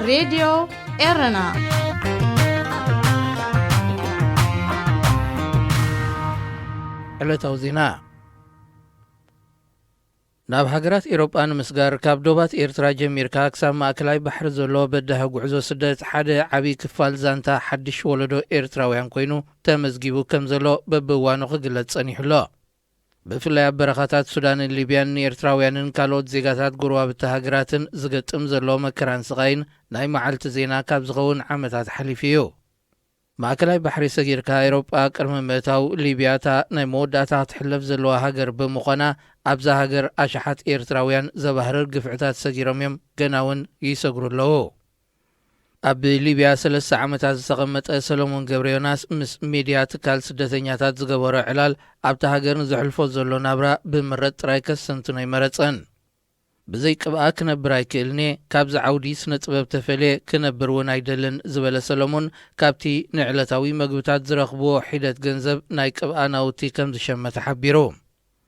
ሬድዮ ኤረና። ዕለታዊ ዜና። ናብ ሃገራት ኤሮጳ ንምስጋር ካብ ዶባት ኤርትራ ጀሚርካ ክሳብ ማእከላይ ባሕሪ ዘሎ በዳሂ ጉዕዞ ስደት ሓደ ዓቢ ክፋል ዛንታ ሓድሽ ወለዶ ኤርትራውያን ኮይኑ ተመዝጊቡ ከም ዘሎ በብእዋኑ ክግለጽ ጸኒሑ ኣሎ። ብፍላይ ኣብ በረኻታት ሱዳንን ሊብያን ንኤርትራውያንን ካልኦት ዜጋታት ጎረባብቲ ሃገራትን ዝገጥም ዘሎ መከራን ስቓይን ናይ መዓልቲ ዜና ካብ ዝኸውን ዓመታት ሓሊፉ እዩ። ማእከላይ ባሕሪ ሰጊርካ ኤሮጳ ቅድሚ ምእታው፣ ሊብያ እታ ናይ መወዳእታ ክትሕለፍ ዘለዋ ሃገር ብምዃና፣ ኣብዛ ሃገር ኣሽሓት ኤርትራውያን ዘባህርር ግፍዕታት ሰጊሮም እዮም፣ ገና እውን ይሰግሩ ኣለዉ። ኣብ ሊብያ ሰለስተ ዓመታት ዝተቐመጠ ሰሎሞን ገብረ ዮናስ ምስ ሚድያ ትካል ስደተኛታት ዝገበሮ ዕላል፣ ኣብታ ሃገር ንዘሕልፎ ዘሎ ናብራ ብምረጥ ጥራይ ከስተንትኖ ኣይመረጸን። ብዘይ ቅብኣ ክነብር ኣይክእልን እየ፣ ካብዚ ዓውዲ ስነ ጥበብ ተፈልየ ክነብር እውን ኣይደልን ዝበለ ሰሎሞን፣ ካብቲ ንዕለታዊ መግብታት ዝረኽብዎ ሒደት ገንዘብ ናይ ቅብኣ ናውቲ ከም ዝሸመተ ሓቢሩ።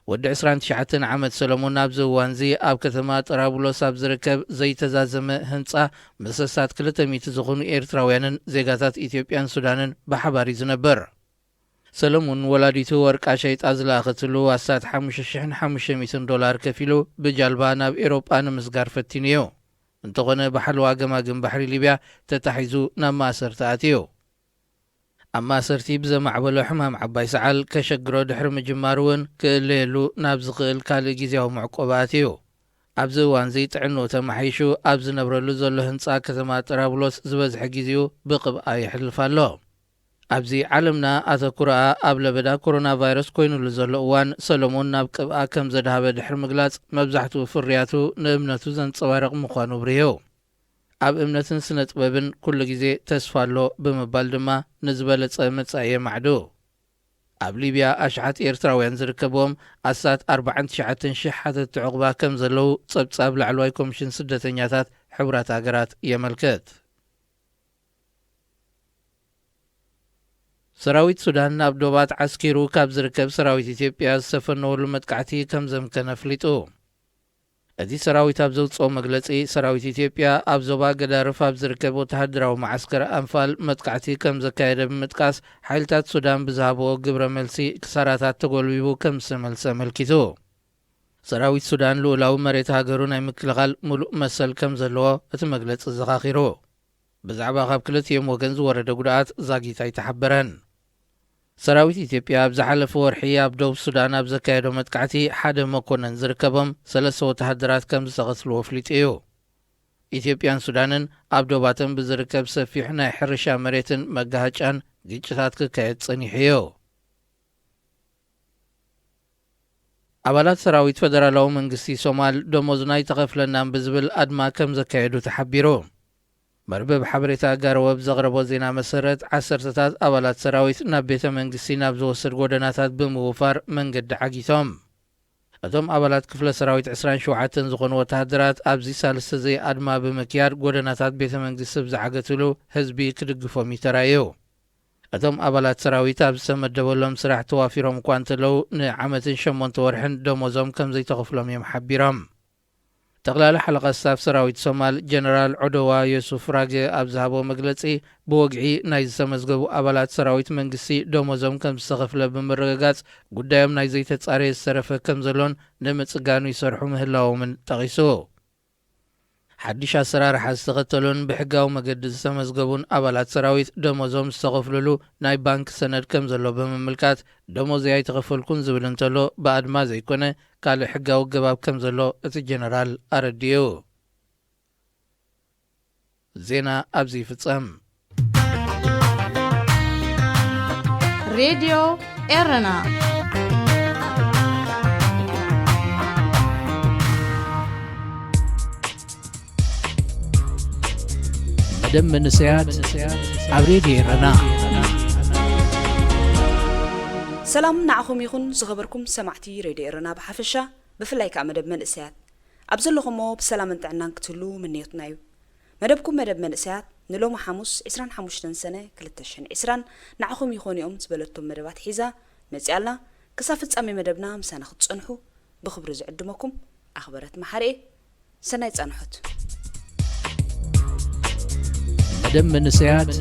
ወዲ ዕስራን ትሽዓተን ዓመት ሰሎሞን ኣብዚ እዋንዚ ኣብ ከተማ ጥራቡሎስ ኣብ ዝርከብ ዘይተዛዘመ ህንጻ ምስ ኣስታት ክልተ ሚእቲ ዝኾኑ ኤርትራውያንን ዜጋታት ኢትዮጵያን ሱዳንን ብሓባር እዩ ዝነብር። ሰለሙን ወላዲቱ ወርቃ ሸይጣ ዝለኣኸትሉ ኣስታት ሓሙሽተ ሽሕን ሓሙሽተ ሚእትን ዶላር ከፊሉ ብጃልባ ናብ ኤሮጳ ንምስጋር ፈቲኑ እዩ። እንተኾነ ብሓለዋ ገማግም ባሕሪ ሊብያ ተታሒዙ ናብ ማእሰርቲ ኣትዩ። ኣብ ማእሰርቲ ብዘማዕበሎ ሕማም ዓባይ ሰዓል ከሸግሮ ድሕሪ ምጅማሩ እውን ክእለየሉ ናብ ዝኽእል ካልእ ግዜያዊ መዕቆቢ ኣትዩ። ኣብዚ እዋንዚ ጥዕንኡ ተማሓይሹ ኣብ ዝነብረሉ ዘሎ ህንጻ ከተማ ጥራብሎስ ዝበዝሐ ግዜኡ ብቕብኣ የሕልፍ ኣሎ። ኣብዚ ዓለምና ኣተኩሮኣ ኣብ ለበዳ ኮሮና ቫይረስ ኮይኑሉ ዘሎ እዋን፣ ሰሎሞን ናብ ቅብኣ ከም ዘድሃበ ድሕሪ ምግላጽ፣ መብዛሕትኡ ፍርያቱ ንእምነቱ ዘንጸባርቕ ምዃኑ ኣብሪሁ። ኣብ እምነትን ስነ ጥበብን ኩሉ ግዜ ተስፋ ኣሎ ብምባል ድማ ንዝበለጸ መጻኢ የማዕዱ። ኣብ ሊብያ ኣሽሓት ኤርትራውያን ዝርከብዎም ኣስታት ኣርባዓን ትሽዓተን ሽሕ ሓተትቲ ዕቑባ ከም ዘለዉ ጸብጻብ ላዕለዋይ ኮሚሽን ስደተኛታት ሕቡራት ሃገራት የመልክት። ሰራዊት ሱዳን ኣብ ዶባት ዓስኪሩ ካብ ዝርከብ ሰራዊት ኢትዮጵያ ዝተፈነወሉ መጥቃዕቲ ከም ዘምከነ ኣፍሊጡ። እቲ ሰራዊት ኣብ ዘውጽኦ መግለጺ፣ ሰራዊት ኢትዮጵያ ኣብ ዞባ ገዳርፍ ኣብ ዝርከብ ወተሃደራዊ መዓስከር ኣንፋል መጥቃዕቲ ከም ዘካየደ ብምጥቃስ፣ ሓይልታት ሱዳን ብዝሃብዎ ግብረ መልሲ ክሳራታት ተጎልቢቡ ከም ዝተመልሰ ኣመልኪቱ። ሰራዊት ሱዳን ልኡላዊ መሬት ሃገሩ ናይ ምክልኻል ምሉእ መሰል ከም ዘለዎ እቲ መግለጺ ዘኻኺሩ። ብዛዕባ ካብ ክልቲኦም ወገን ዝወረደ ጉድኣት ዛጊት ኣይተሓበረን። ሰራዊት ኢትዮጵያ ኣብ ዝሓለፈ ወርሒ ኣብ ደቡብ ሱዳን ኣብ ዘካየዶ መጥቃዕቲ ሓደ መኮነን ዝርከቦም ሰለስተ ወተሃደራት ከም ዝተቐትልዎ ኣፍሊጡ እዩ። ኢትዮጵያን ሱዳንን ኣብ ዶባተን ብዝርከብ ሰፊሕ ናይ ሕርሻ መሬትን መጋሃጫን ግጭታት ክካየድ ጸኒሑ እዩ። ኣባላት ሰራዊት ፈደራላዊ መንግስቲ ሶማል ደሞዝና ኣይተኸፍለናን ብዝብል ኣድማ ከም ዘካየዱ ተሓቢሩ። መርበብ ሓበሬታ ጋርወ ብዘቕረቦ ዜና መሰረት፣ ዓሰርተታት ኣባላት ሰራዊት ናብ ቤተ መንግስቲ ናብ ዝወስድ ጎደናታት ብምውፋር መንገዲ ዓጊቶም። እቶም ኣባላት ክፍለ ሰራዊት ዕስራን ሸውዓተን ዝኾኑ ወተሃደራት ኣብዚ ሳልስቲ እዚ ኣድማ ብምክያድ ጎደናታት ቤተ መንግስቲ ብዝዓገትሉ ህዝቢ ክድግፎም እዩ ተራእዩ። እቶም ኣባላት ሰራዊት ኣብ ዝተመደበሎም ስራሕ ተዋፊሮም እኳ እንተለዉ፣ ንዓመትን ሸሞንተ ወርሕን ደሞዞም ከም ዘይተኸፍሎም እዮም ሓቢሮም። ጠቕላሊ ሓለቓ ስታፍ ሰራዊት ሶማል ጀነራል ዖደዋ ዮሱፍ ራገ ኣብ ዝሃቦ መግለጺ፣ ብወግዒ ናይ ዝተመዝገቡ ኣባላት ሰራዊት መንግስቲ ደሞዞም ከም ዝተኸፍለ ብምርግጋጽ፣ ጉዳዮም ናይ ዘይተጻረየ ዝተረፈ ከም ዘሎን ንምጽጋኑ ይሰርሑ ምህላዎምን ጠቒሱ። ሓድሽ ኣሰራርሓ ዝተኸተሉን ብሕጋዊ መገዲ ዝተመዝገቡን ኣባላት ሰራዊት ደሞዞም ዝተኸፍልሉ ናይ ባንክ ሰነድ ከም ዘሎ ብምምልካት፣ ደሞዘይ ኣይተኸፈልኩን ዝብል እንተሎ ብኣድማ ዘይኮነ ካልእ ሕጋዊ ኣገባብ ከም ዘሎ እቲ ጀነራል ኣረዲኡ። ዜና ኣብዚ ይፍጸም። ሬድዮ ኤረና። መደብ መንእሰያት ኣብ ሬድዮ ኤረና። ሰላም ንዓኹም ይኹን ዝኸበርኩም ሰማዕቲ ሬድዮ ኤረና ብሓፈሻ፣ ብፍላይ ከኣ መደብ መንእሰያት። ኣብ ዘለኹሞ ብሰላምን ጥዕናን ክትህሉ ምንዮትና እዩ። መደብኩም መደብ መንእሰያት ንሎሚ ሓሙስ ዕስራን ሓሙሽተን ሰነ ክልተ ሽሕን ዕስራን ንዓኹም ይኾኑ እዮም ዝበለቶም መደባት ሒዛ መጺኣልና። ክሳብ ፍጻሜ መደብና ምሳና ክትጸንሑ ብኽብሪ ዝዕድመኩም ኣኽበረት መሓርኤ። ሰናይ ጻንሖት። ደም መንእሰያት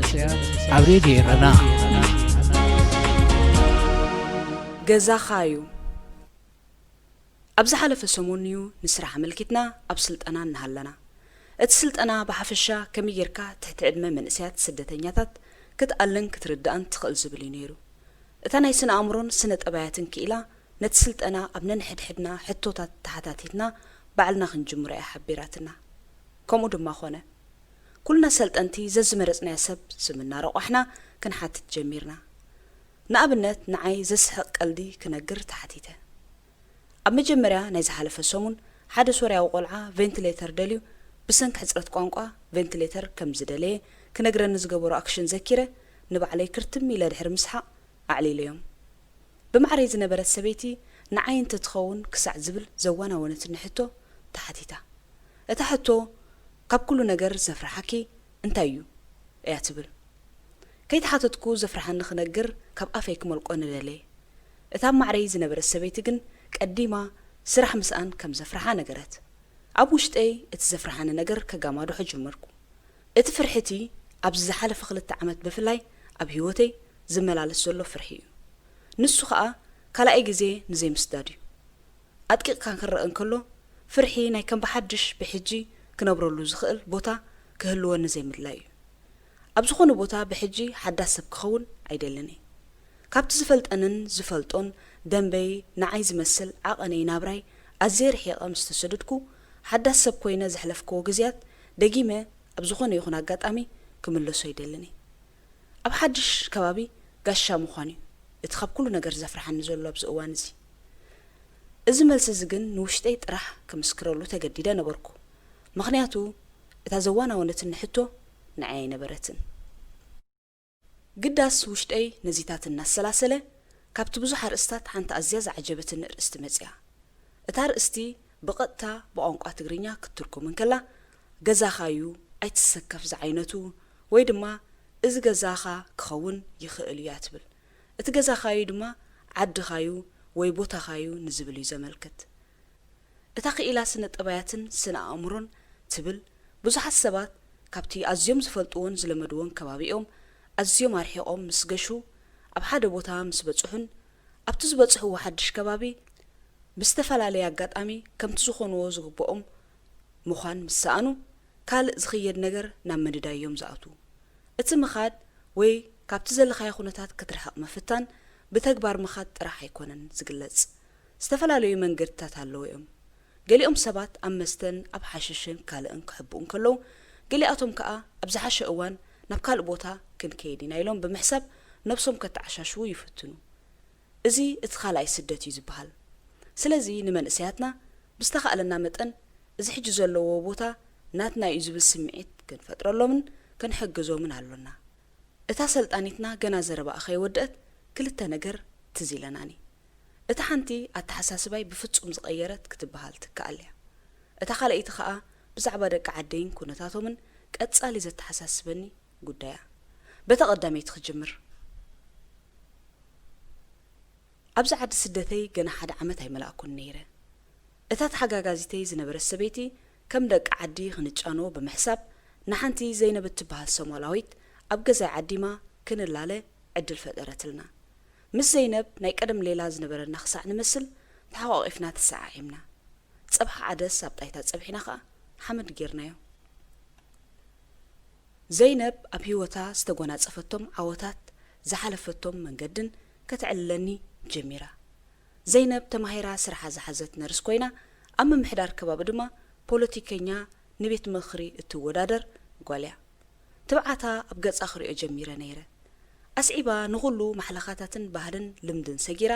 ኣብ ሬድዮ ኤረና። ገዛኻ እዩ። ኣብ ዝሓለፈ ሰሙን እዩ ንስራሕ ኣመልኪትና ኣብ ስልጠና እናሃለና። እቲ ስልጠና ብሓፈሻ ከመይ ጌርካ ትሕቲ ዕድመ መንእሰያት ስደተኛታት ክትኣልን ክትርድኣን ትኽእል ዝብል እዩ ነይሩ። እታ ናይ ስነ ኣእምሮን ስነ ጠባያትን ክኢላ ነቲ ስልጠና ኣብ ነንሕድሕድና ሕቶታት ተሓታቲትና ባዕልና ክንጅምሮ እያ ሓቢራትና። ከምኡ ድማ ኾነ። ኩልና ሰልጠንቲ ዘዝመረጽናዮ ሰብ ስም እናረቋሕና ክንሓትት ጀሚርና። ንኣብነት ንዓይ ዘስሕቕ ቀልዲ ክነግር ተሓቲተ። ኣብ መጀመርያ ናይ ዝሓለፈ ሰሙን ሓደ ሶርያዊ ቆልዓ ቬንትሌተር ደልዩ ብሰንኪ ሕጽረት ቋንቋ ቬንትሌተር ከም ዝደለየ ክነግረኒ ዝገበሮ ኣክሽን ዘኪረ ንባዕለይ ክርትም ኢለ ድሕሪ ምስሓቕ ኣዕሊለዮም። ብማዕረይ ዝነበረት ሰበይቲ ንዓይ እንተትኸውን ክሳዕ ዝብል ዘዋናወነትኒ ሕቶ ተሓቲታ። እታ ሕቶ ካብ ኩሉ ነገር ዘፍርሓኪ እንታይ እዩ? እያ ትብል። ከይተሓተትኩ ዘፍርሓኒ ክነግር ካብ ኣፈይ ክመልቆ ንደለየ። እታ ኣብ ማዕረይ ዝነበረት ሰበይቲ ግን ቀዲማ ስራሕ ምስኣን ከም ዘፍርሓ ነገረት። ኣብ ውሽጠይ እቲ ዘፍርሓኒ ነገር ከጋማድሖ ጀመርኩ። እቲ ፍርሒ እቲ ኣብዚ ዝሓለፈ ክልተ ዓመት ብፍላይ ኣብ ህይወተይ ዝመላለስ ዘሎ ፍርሒ እዩ። ንሱ ኸኣ ካልኣይ ግዜ ንዘይምስዳድ እዩ። ኣጥቂቕካ ክረኣ እንከሎ ፍርሒ ናይ ከም ብሓድሽ ብሕጂ ክነብረሉ ዝኽእል ቦታ ክህልወኒ ዘይምድላይ እዩ። ኣብ ዝኾነ ቦታ ብሕጂ ሓዳስ ሰብ ክኸውን ኣይደልን እየ። ካብቲ ዝፈልጠንን ዝፈልጦን ደንበይ ንዓይ ዝመስል ዓቐነይ ናብራይ ኣዝየ ርሒቐ ምስ ተሰደድኩ ሓዳስ ሰብ ኮይነ ዘሕለፍክዎ ግዝያት ደጊመ ኣብ ዝኾነ ይኹን ኣጋጣሚ ክምለሶ ኣይደልን እየ። ኣብ ሓድሽ ከባቢ ጋሻ ምዃን እዩ እቲ ካብ ኩሉ ነገር ዘፍርሓኒ ዘሎ ኣብዚ እዋን እዚ። እዚ መልሲ እዚ ግን ንውሽጠይ ጥራሕ ክምስክረሉ ተገዲደ ነበርኩ። ምኽንያቱ እታ ዘዋናወነትኒ ሕቶ ንዓይ ኣይነበረትን። ግዳስ ውሽጠይ ነዚታት እናሰላሰለ ካብቲ ብዙሕ ኣርእስታት ሓንቲ ኣዝያ ዝዓጀበትኒ ኣርእስቲ መጺኣ። እታ ኣርእስቲ ብቐጥታ ብቋንቋ ትግርኛ ክትትርጎም እንከላ ገዛኻ እዩ ኣይትሰከፍ ዝዓይነቱ ወይ ድማ እዚ ገዛኻ ክኸውን ይኽእል እዩ እያ ትብል። እቲ ገዛኻ እዩ ድማ ዓድኻ እዩ ወይ ቦታኻ እዩ ንዝብል እዩ ዘመልክት። እታ ክኢላ ስነ ጠባያትን ስነ ኣእምሮን ትብል ብዙሓት ሰባት ካብቲ ኣዝዮም ዝፈልጥዎን ዝለመድዎን ከባቢኦም ኣዝዮም ኣርሒቖም ምስ ገሹ ኣብ ሓደ ቦታ ምስ በጽሑን ኣብቲ ዝበጽሕዎ ሓድሽ ከባቢ ብዝተፈላለየ ኣጋጣሚ ከምቲ ዝኾንዎ ዝግብኦም ምዃን ምስ ሰኣኑ ካልእ ዝኽየድ ነገር ናብ ምንዳይ እዮም ዝኣትዉ። እቲ ምኻድ ወይ ካብቲ ዘለኻዮ ኩነታት ክትርሕቕ ምፍታን ብተግባር ምኻድ ጥራሕ ኣይኮነን ዝግለጽ። ዝተፈላለዩ መንገድታት ኣለዉ እዮም። ገሊኦም ሰባት ኣብ መስተን ኣብ ሓሽሽን ካልእን ክሕብኡ እንከለዉ ገሊኣቶም ከኣ ኣብ ዝሓሸ እዋን ናብ ካልእ ቦታ ክንከይድ ኢና ኢሎም ብምሕሳብ ነብሶም ከተዓሻሽዉ ይፍትኑ። እዚ እቲ ካልኣይ ስደት እዩ ዝበሃል። ስለዚ ንመንእሰያትና ብዝተኻእለና መጠን እዚ ሕጂ ዘለውዎ ቦታ ናትና እዩ ዝብል ስምዒት ክንፈጥረሎምን ክንሕግዞምን ኣሎና። እታ ሰልጣኒትና ገና ዘረባኣ ከይወደአት ክልተ ነገር ትዝ ኢለናኒ። እታ ሓንቲ ኣተሓሳስባይ ብፍጹም ዝቐየረት ክትበሃል ትከኣል እያ። እታ ካልኣይቲ ኸኣ ብዛዕባ ደቂ ዓደይን ኩነታቶምን ቀጻሊ ዘተሓሳስበኒ ጉዳይ እያ። በታ ቀዳመይቲ ክጅምር። ኣብዚ ዓዲ ስደተይ ገና ሓደ ዓመት ኣይመላእኩን ነይረ። እታ ተሓጋጋዚተይ ዝነበረት ሰበይቲ ከም ደቂ ዓዲ ክንጫኖ ብምሕሳብ ንሓንቲ ዘይነብ እትበሃል ሶማላዊት ኣብ ገዛይ ዓዲማ ክንላለ ዕድል ፈጠረትልና። ምስ ዘይነብ ናይ ቀደም ሌላ ዝነበረና ክሳዕ ንመስል ተሓቋቒፍና ተሰዓዒምና። ጸብሒ ዓደስ ኣብ ጣይታ ጸብሒና ኸኣ ሓመድ ጌርናዮ። ዘይነብ ኣብ ህይወታ ዝተጎናጸፈቶም ዓወታት ዝሓለፈቶም መንገድን ከተዕልለኒ ጀሚራ። ዘይነብ ተማሂራ ስርሓ ዝሓዘት ነርስ ኮይና ኣብ ምምሕዳር ከባቢ ድማ ፖለቲከኛ ንቤት ምኽሪ እትወዳደር ጓል እያ። ትብዓታ ኣብ ገጻ ክሪኦ ጀሚረ ነይረ። ኣስዒባ ንኹሉ ማሕለኻታትን ባህልን ልምድን ሰጊራ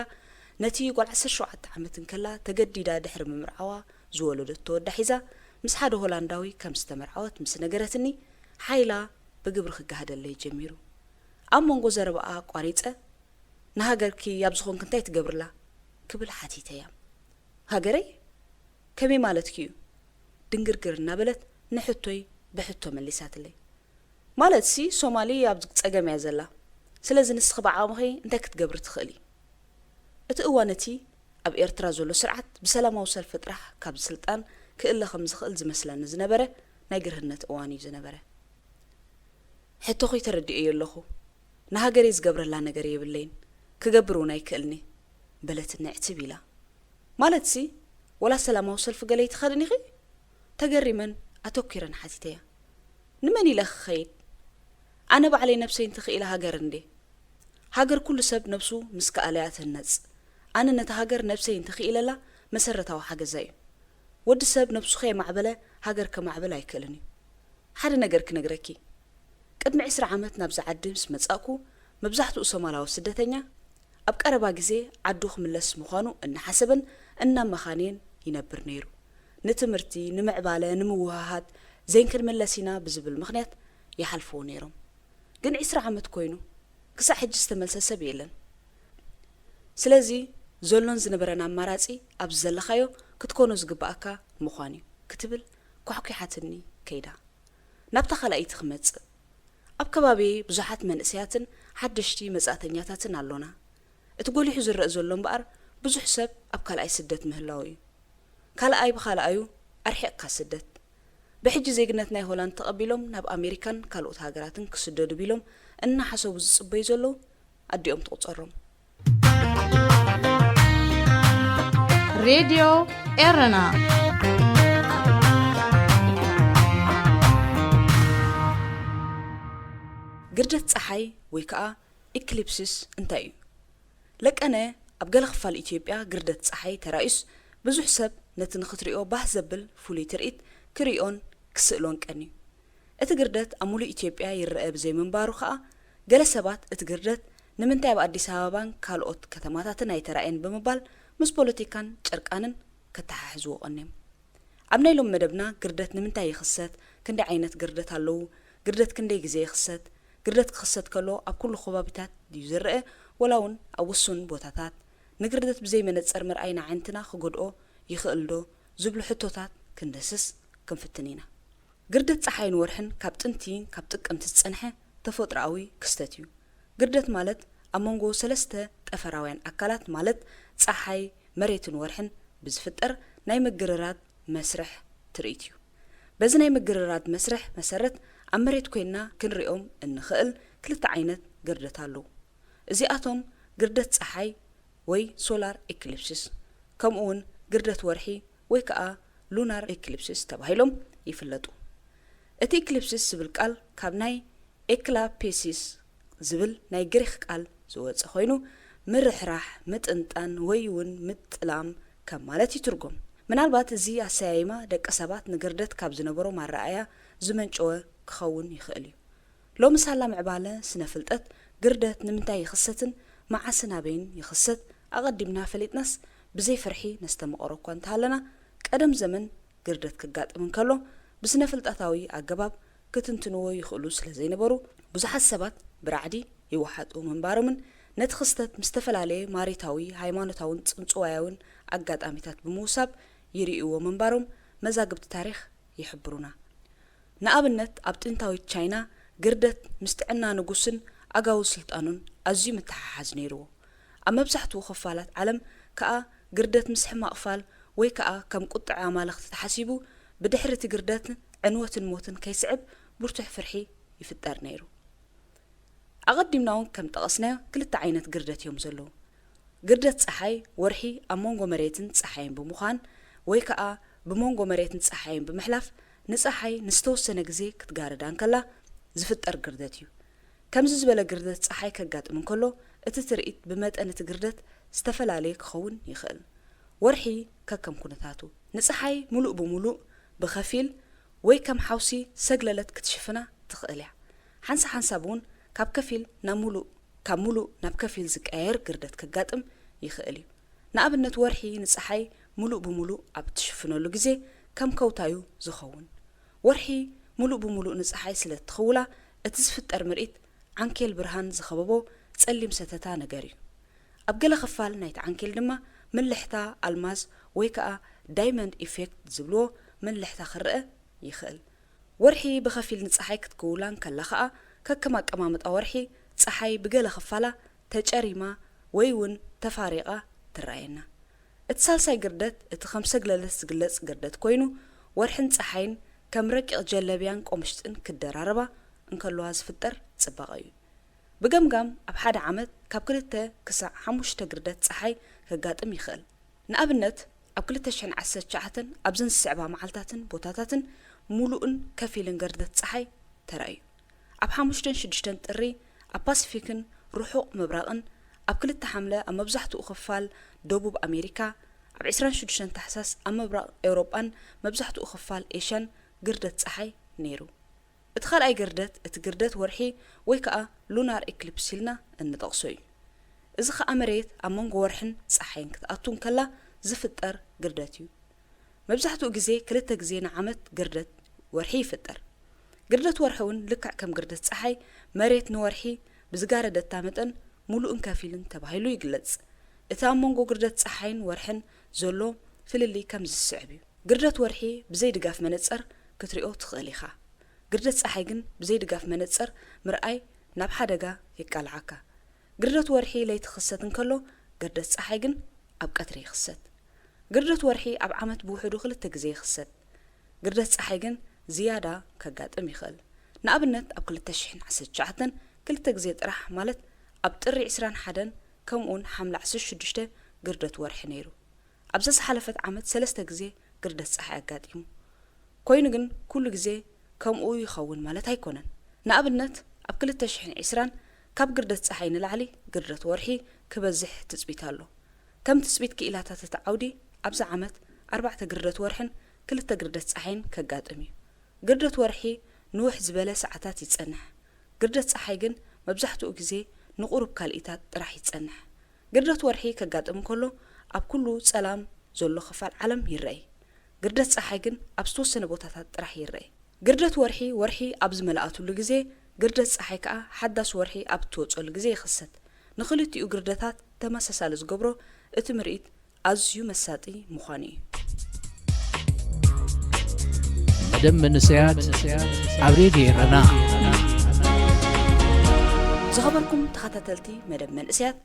ነቲ ጓል ዓሰርተ ሸውዓተ ዓመት እንከላ ተገዲዳ ድሕሪ ምምርዓዋ ዝወለደቶ ወዳ ሒዛ ምስ ሓደ ሆላንዳዊ ከም ዝተመርዓወት ምስ ነገረትኒ ሓይላ ብግብሪ ክገሃደለይ ጀሚሩ። ኣብ መንጎ ዘረባኣ ኣቋሪጸ ንሃገርኪ ኣብ ዝኾንኪ እንታይ ትገብርላ ክብል ሓቲተያ። ሃገረይ? ከመይ ማለትኪ እዩ? ድንግርግር እናበለት ንሕቶይ ብሕቶ መሊሳትለይ። ማለትሲ ሶማሊ ኣብ ጸገም እያ ዘላ። ስለዚ ንስኺ ብዓቕምኺ እንታይ ክትገብሪ ትኽእሊ? እቲ እዋን እቲ ኣብ ኤርትራ ዘሎ ስርዓት ብሰላማዊ ሰልፊ ጥራሕ ካብ ስልጣን ክእለ ከም ዝኽእል ዝመስለኒ ዝነበረ ናይ ግርህነት እዋን እዩ ዝነበረ። ሕቶኺ ተረዲኤዮ ኣለኹ። ንሃገረይ ዝገብረላ ነገር የብለይን፣ ክገብር እውን ኣይክእልኒ፣ በለትኒ ዕትብ ኢላ። ማለትሲ፣ ወላ ሰላማዊ ሰልፊ ገለ ይትኸድን ኢኺ? ተገሪመን ኣተኲረን ሓቲተያ። ንመን ኢለ ክኸይድ? ኣነ ባዕለይ ነብሰይ እንተኽኢለ ሃገር እንዴ? ሃገር ኩሉ ሰብ ነብሱ ምስ ከኣለ እያ ትህነጽ። ኣነ ነታ ሃገር ነብሰይ እንተኽኢለላ መሰረታዊ ሓገዛ እዩ። ወዲ ሰብ ነብሱ ከየማዕበለ ሃገር ከማዕብል ኣይክእልን እዩ። ሓደ ነገር ክነግረኪ። ቅድሚ ዕስራ ዓመት ናብዚ ዓዲ ምስ መጻእኩ፣ መብዛሕትኡ ሶማላዊ ስደተኛ ኣብ ቀረባ ግዜ ዓዱ ክምለስ ምዃኑ እናሓሰበን እናመኻንየን ይነብር ነይሩ። ንትምህርቲ፣ ንምዕባለ፣ ንምውህሃድ ዘይን ክንምለስ ኢና ብዝብል ምኽንያት ይሓልፍዎ ነይሮም። ግን ዕስራ ዓመት ኮይኑ፣ ክሳዕ ሕጂ ዝተመልሰ ሰብ የለን። ስለዚ፣ ዘሎን ዝነበረን ኣማራጺ ኣብዚ ዘለኻዮ ክትኮኖ ዝግብኣካ ምዃን እዩ፣ ክትብል ኳሕኲሓትኒ ከይዳ። ናብታ ካልኣይቲ ክመጽእ። ኣብ ከባቢየይ ብዙሓት መንእሰያትን ሓደሽቲ መጻእተኛታትን ኣሎና። እቲ ጎሊሑ ዝረአ ዘሎ እምበኣር፣ ብዙሕ ሰብ ኣብ ካልኣይ ስደት ምህላው እዩ። ካልኣይ ብኻልኣዩ ኣርሒቕካ ስደት። ብሕጂ ዜግነት ናይ ሆላንድ ተቐቢሎም ናብ ኣሜሪካን ካልኦት ሃገራትን ክስደዱ ቢሎም እናሓሰቡ ዝጽበዩ ዘለዉ ኣዲኦም ትቑጸሮም። ሬድዮ ኤረና። ግርደት ጸሓይ ወይ ከኣ ኢክሊፕሲስ እንታይ እዩ? ለቀነ ኣብ ገለ ክፋል ኢትዮጵያ ግርደት ጸሓይ ተራእዩስ ብዙሕ ሰብ ነቲ ንኽትሪኦ ባህ ዘብል ፍሉይ ትርኢት ክሪኦን ክስእሎን ቀንዩ። እቲ ግርደት ኣብ ሙሉእ ኢትዮጵያ ይረኣ ብዘይምንባሩ ከኣ ገለ ሰባት እቲ ግርደት ንምንታይ ኣብ ኣዲስ ኣበባን ካልኦት ከተማታትን ኣይተራእየን ብምባል ምስ ፖለቲካን ጨርቃንን ከተሓሕዝዎ ቀንዮም። ኣብ ናይ ሎሚ መደብና ግርደት ንምንታይ ይኽሰት፣ ክንደይ ዓይነት ግርደት ኣለዉ፣ ግርደት ክንደይ ግዜ ይኽሰት፣ ግርደት ክኽሰት ከሎ ኣብ ኩሉ ከባቢታት ድዩ ዝረኣ ወላ እውን ኣብ ውሱን ቦታታት፣ ንግርደት ብዘይ መነጸር ምርኣይ ንኣዕንትና ክጎድኦ ይኽእል ዶ ዝብሉ ሕቶታት ክንደስስ ክንፍትን ኢና። ግርደት ጸሓይን ወርሕን ካብ ጥንቲ ካብ ጥቅምቲ ዝጸንሐ ተፈጥሮኣዊ ክስተት እዩ። ግርደት ማለት ኣብ መንጎ ሰለስተ ጠፈራውያን ኣካላት ማለት ጸሓይ፣ መሬትን ወርሕን ብዝፍጠር ናይ ምግርራድ መስርሕ ትርኢት እዩ። በዚ ናይ ምግርራድ መስርሕ መሰረት ኣብ መሬት ኮይንና ክንሪኦም እንኽእል ክልተ ዓይነት ግርደት ኣለዉ። እዚኣቶም ግርደት ጸሓይ ወይ ሶላር ኤክሊፕሲስ ከምኡ እውን ግርደት ወርሒ ወይ ከኣ ሉናር ኤክሊፕሲስ ተባሂሎም ይፍለጡ። እቲ ኤክሊፕሲስ ዝብል ቃል ካብ ናይ ኤክላፔሲስ ዝብል ናይ ግሪኽ ቃል ዝወጸ ኮይኑ ምርሕራሕ፣ ምጥንጣን ወይ እውን ምጥላም ከም ማለት ይትርጎም። ምናልባት እዚ ኣሰያይማ ደቂ ሰባት ንግርደት ካብ ዝነበሮም ኣረኣእያ ዝመንጨወ ክኸውን ይኽእል እዩ። ሎሚ ሳላ ምዕባለ ስነ ፍልጠት ግርደት ንምንታይ ይኽሰትን መዓስን ኣበይን ይኽሰት ኣቐዲምና ፈሊጥናስ ብዘይ ፍርሒ ነስተምቐሮ እኳ እንተሃለና ቀደም ዘመን ግርደት ክጋጥም እንከሎ ብስነ ፍልጠታዊ ኣገባብ ክትንትንዎ ይኽእሉ ስለ ዘይነበሩ ብዙሓት ሰባት ብራዕዲ ይወሓጡ ምንባሮምን ነቲ ክስተት ምስ ዝተፈላለየ ማሪታዊ ሃይማኖታውን ጽንጽዋያውን ኣጋጣሚታት ብምውሳብ ይርእይዎ ምንባሮም መዛግብቲ ታሪኽ ይሕብሩና። ንኣብነት ኣብ ጥንታዊት ቻይና ግርደት ምስ ጥዕና ንጉስን ኣጋውዝ ስልጣኑን ኣዝዩ ምትሓሓዝ ነይርዎ። ኣብ መብዛሕትኡ ክፋላት ዓለም ከኣ ግርደት ምስ ሕማቕ ፋል ወይ ከኣ ከም ቁጥዐ ኣማልኽቲ ተሓሲቡ ብድሕሪ እቲ ግርደት ዕንወትን ሞትን ከይስዕብ ብርቱዕ ፍርሒ ይፍጠር ነይሩ። ኣቐዲምና እውን ከም ጠቐስናዮ ክልተ ዓይነት ግርደት እዮም ዘለዉ። ግርደት ጸሓይ ወርሒ ኣብ መንጎ መሬትን ጸሓይን ብምዃን ወይ ከኣ ብመንጎ መሬትን ጸሓይን ብምሕላፍ ንጸሓይ ንዝተወሰነ ግዜ ክትጋርዳ እንከላ ዝፍጠር ግርደት እዩ። ከምዚ ዝበለ ግርደት ጸሓይ ከጋጥም እንከሎ እቲ ትርኢት ብመጠን እቲ ግርደት ዝተፈላለየ ክኸውን ይኽእል። ወርሒ ከከም ኩነታቱ ንጸሓይ ሙሉእ ብሙሉእ፣ ብኸፊል ወይ ከም ሓውሲ ሰግለለት ክትሽፍና ትኽእል እያ። ሓንሳብ ሓንሳብ እውን ካብ ከፊል ናብ ሙሉእ ካብ ሙሉእ ናብ ከፊል ዝቀያየር ግርደት ከጋጥም ይኽእል እዩ። ንኣብነት ወርሒ ንጸሓይ ሙሉእ ብሙሉእ ኣብ እትሽፍነሉ ግዜ ከም ከውታ እዩ ዝኸውን። ወርሒ ሙሉእ ብሙሉእ ንጸሓይ ስለ እትኽውላ እቲ ዝፍጠር ምርኢት ዓንኬል ብርሃን ዝኸበቦ ጸሊም ሰተታ ነገር እዩ። ኣብ ገለ ክፋል ናይቲ ዓንኬል ድማ ምልሕታ ኣልማዝ ወይ ከኣ ዳይመንድ ኢፌክት ዝብልዎ ምልሕታ ክረኣ ይኽእል። ወርሒ ብኸፊል ንጸሓይ ክትክውላ እንከላ ከኣ ከከም ኣቀማምጣ ወርሒ ጸሓይ ብገለ ክፋላ ተጨሪማ ወይ እውን ተፋሪቓ ትረኣየና። እቲ ሳልሳይ ግርደት እቲ ከም ሰግለለት ዝግለጽ ግርደት ኮይኑ ወርሕን ጸሓይን ከም ረቂቕ ጀለብያን ቆምሽጥን ክደራረባ እንከለዋ ዝፍጠር ጽባቐ እዩ። ብገምጋም ኣብ ሓደ ዓመት ካብ ክልተ ክሳዕ ሓሙሽተ ግርደት ጸሓይ ከጋጥም ይኽእል። ንኣብነት ኣብ ክልተ ሽሕን ዓሰርተ ትሽዓተን ኣብዘን ዝስዕባ መዓልታትን ቦታታትን ሙሉእን ከፊልን ግርደት ጸሓይ ተራእዩ። ኣብ ሓሙሽተን ሽዱሽተን ጥሪ ኣብ ፓሲፊክን ርሑቕ ምብራቕን፣ ኣብ ክልተ ሓምለ ኣብ መብዛሕትኡ ክፋል ደቡብ ኣሜሪካ፣ ኣብ ዕስራን ሽዱሽተን ታሕሳስ ኣብ ምብራቕ ኤውሮጳን መብዛሕትኡ ክፋል ኤሽያን ግርደት ጸሓይ ነይሩ። እቲ ካልኣይ ግርደት እቲ ግርደት ወርሒ ወይ ከኣ ሉናር ኤክሊፕስ ኢልና እንጠቕሶ እዩ። እዚ ከኣ መሬት ኣብ መንጎ ወርሕን ጸሓይን ክትኣቱ እንከላ ዝፍጠር ግርደት እዩ። መብዛሕትኡ ግዜ ክልተ ግዜ ንዓመት ግርደት ወርሒ ይፍጠር። ግርደት ወርሒ እውን ልክዕ ከም ግርደት ጸሓይ መሬት ንወርሒ ብዝጋረደታ መጠን ሙሉእን ከፊልን ተባሂሉ ይግለጽ። እቲ ኣብ መንጎ ግርደት ጸሓይን ወርሕን ዘሎ ፍልልይ ከም ዝስዕብ እዩ። ግርደት ወርሒ ብዘይ ድጋፍ መነጸር ክትሪኦ ትኽእል ኢኻ። ግርደት ጸሓይ ግን ብዘይ ድጋፍ መነጸር ምርኣይ ናብ ሓደጋ የቃልዓካ። ግርደት ወርሒ ለይቲ ክኽሰት እንከሎ፣ ግርደት ጸሓይ ግን ኣብ ቀትሪ ይኽሰት። ግርደት ወርሒ ኣብ ዓመት ብውሕዱ ክልተ ግዜ ይኽሰት። ግርደት ጸሓይ ግን ዝያዳ ከጋጥም ይኽእል። ንኣብነት ኣብ ክልተ ሽሕን ዓሰርተ ትሽዓተን ክልተ ግዜ ጥራሕ፣ ማለት ኣብ ጥሪ ዕስራን ሓደን ከምኡውን ሓምለ ዓሰርተ ሽዱሽተ ግርደት ወርሒ ነይሩ። ኣብዛ ዝሓለፈት ዓመት ሰለስተ ግዜ ግርደት ጸሓይ ኣጋጢሙ። ኮይኑ ግን ኩሉ ግዜ ከምኡ ይኸውን ማለት ኣይኮነን። ንኣብነት ኣብ ክልተ ሽሕን ዕስራን ካብ ግርደት ጸሓይ ንላዕሊ ግርደት ወርሒ ክበዝሕ ትጽቢት ኣሎ። ከም ትጽቢት ክኢላታት እቲ ዓውዲ ኣብዚ ዓመት ኣርባዕተ ግርደት ወርሕን ክልተ ግርደት ጸሓይን ከጋጥም እዩ። ግርደት ወርሒ ንውሕ ዝበለ ሰዓታት ይጸንሕ። ግርደት ጸሓይ ግን መብዛሕትኡ ግዜ ንቁሩብ ካልኢታት ጥራሕ ይጸንሕ። ግርደት ወርሒ ከጋጥም እንከሎ ኣብ ኩሉ ጸላም ዘሎ ክፋል ዓለም ይረኣይ። ግርደት ጸሓይ ግን ኣብ ዝተወሰነ ቦታታት ጥራሕ ይረኣይ። ግርደት ወርሒ፣ ወርሒ ኣብ ዝመልኣትሉ ግዜ፣ ግርደት ጸሓይ ከኣ ሓዳስ ወርሒ ኣብ እትወጸሉ ግዜ ይኽሰት። ንኽልቲኡ ግርደታት ተመሳሳሊ ዝገብሮ እቲ ምርኢት ኣዝዩ መሳጢ ምዃኑ እዩ። መደብ መንእሰያት ኣብ ሬድዮ ኤረና። ዝኸበርኩም ተኸታተልቲ መደብ መንእሰያት፣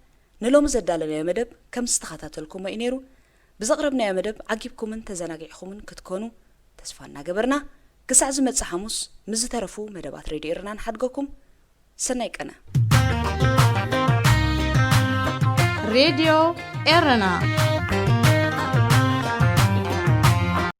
ንሎሚ ዘዳለናዮ መደብ ከም ዝተኸታተልኩሞ እዩ ነይሩ። ብዘቕረብናዮ መደብ ዓጊብኩምን ተዘናጊዕኩምን ክትኮኑ ተስፋ እናገበርና፣ ክሳዕ ዝመጽእ ሓሙስ ምስ ዝተረፉ መደባት ሬድዮ ኤረና ንሓድገኩም። ሰናይ ቀነ። ሬድዮ ኤረና።